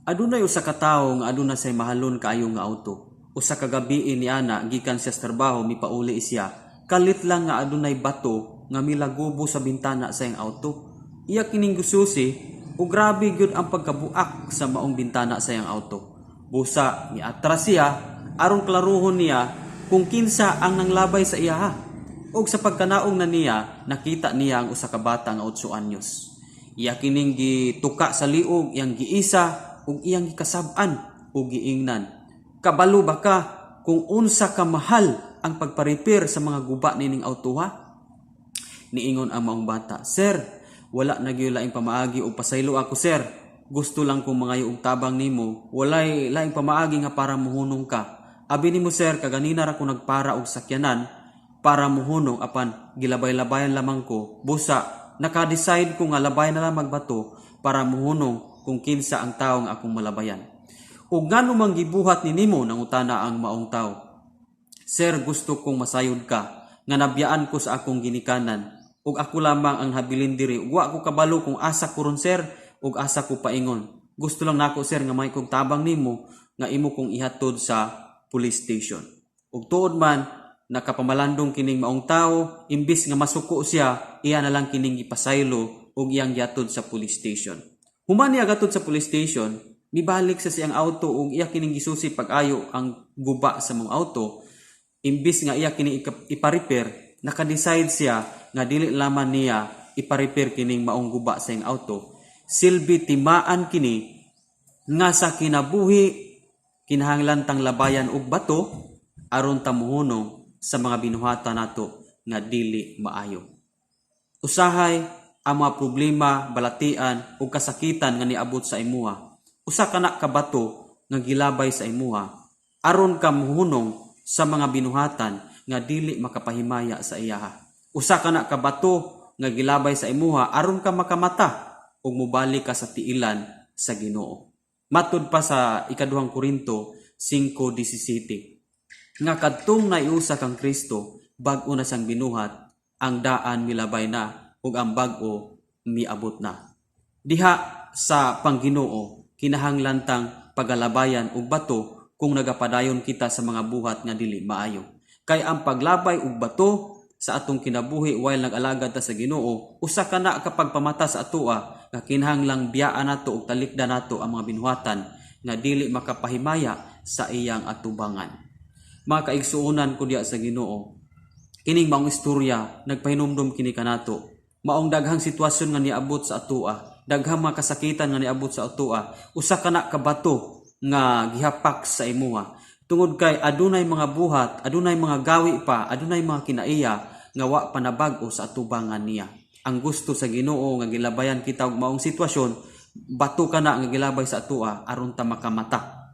Adunay usa ka tawo nga aduna say mahalon kaayo nga auto. Usa ka gabii niana gikan siya sa trabaho, mipauli siya. Kalit lang nga adunay bato nga milagubo sa bintana sa iyang auto. Iya kining gisusi ug grabe gyud ang pagkabuak sa maong bintana sa iyang auto. Busa miatras siya aron klaruhon niya kung kinsa ang nanglabay sa iyaha. Ug sa pagkanaog na niya, nakita niya ang usa ka bata nga 8 anyos. Iya kining gituka sa liog, iyang giisa ug iyang gikasab-an ug giingnan, "Kabalo ba ka kung unsa ka mahal ang pagpa-repair sa mga guba nining auto, ha?" Niingon ang maong bata, "Sir, wala na gyud laing pamaagi og pasaylo ako, sir. Gusto lang kong mangayo og tabang nimo. Walay laing pamaagi nga para muhunong ka. Abi nimo, sir, kaganina ra ko nagpara og sakyanan para muhunong, apan gilabay-labayan lamang ko. Busa naka-decide ko nga labayan na lang magbato para muhunong kung kinsa ang tawo nga akong malabayan." "Ug ngano man gibuhat ni nimo?" nangutana ang maong tawo. "Sir, gusto kong masayod ka nga nabiyaan ko sa akong ginikanan ug ako lamang ang habilin diri ug wa ko kabalo kung asa ko ron, sir, ug asa ko paingon. Gusto lang nako, sir, nga may kog tabang nimo nga imo kong ihatod sa police station." Ug tuod man, nakapamalandong kining maong tawo. Imbis nga masuko siya, iya na lang kining gipasaylo ug iyang gihatod sa police station. Human niya gatod sa police station, mibalik sa siyang auto ug iya kining gisusi pag-ayo ang guba sa maong auto. Imbis nga iya kini ipa-repair, naka-decide siya nga dili lamang niya ipa-repair kining maong guba sa iyang auto. Silbi timaan kini nga sa kinabuhi kinahanglan tang labayan og bato aron ta muhunong sa mga binuhatan nato nga dili maayo. Usahay ang mga problema, balatian ug kasakitan nga niabot sa imuha, usa ka na ka bato nga gilabay sa imuha aron ka muhunong sa mga binuhatan nga dili makapahimaya sa iyaha. Usa ka na ka bato nga gilabay sa imuha aron ka makamata ug mobalik ka sa tiilan sa Ginoo. Matud pa sa Ikaduhang Korinto 5:17 nga kadtong naiusa kang Kristo, bag-o na siyang binuhat, ang daan milabay na ug ang bag-o miabot na. Diha sa pangginoo, kinahanglan tang pagalabayan og bato kung nagapadayon kita sa mga buhat nga dili maayo. Kay ang paglabay og bato sa atong kinabuhi while nag-alagad ta sa Ginoo, usa ka na kapag pamata sa atoa nga kinahanglang biyaan nato ug talikdan nato ang mga binuhatan nga dili makapahimaya sa iyang atubangan. Mga kaigsuonan ko diya sa Ginoo, kining maong istorya nagpahinumdom kini kanato. Maong daghang sitwasyon nga niabot sa atoa, daghang mga kasakitan nga niabot sa atoa, usa ka na ka bato nga gihapak sa imuha. Tungod kay adunay mga buhat, adunay mga gawi pa, adunay mga kinaiya nga wa pa nabag-o sa atubangan niya. Ang gusto sa Ginoo nga gilabayan kita og maong sitwasyon, bato ka na nga gilabay sa atoa aron ta makamata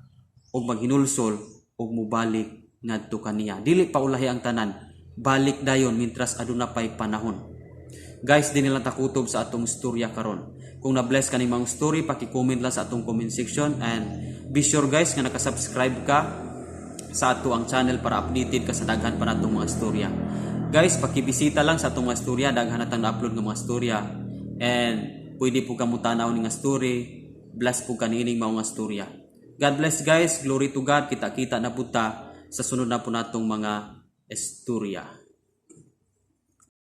ug maghinulsol ug mobalik ngadto kaniya. Dili pa ulahi ang tanan. Balik dayon mintras aduna pay panahon. Guys, di nila takutob sa atong istorya karon. Kung na-bless ka ning mga story, paki-comment lang sa atong comment section and be sure, guys, nga naka-subscribe ka sa ato ang channel para updated ka sa daghan pa natong mga istorya. Guys, pakibisita lang sa atong mga istorya, daghan natang na-upload nga mga istorya. And pwede po ka mutanaw ni nga story, bless po kanining mga istorya. God bless, guys, glory to God, kita-kita na po ta sa sunod na po natong mga istorya.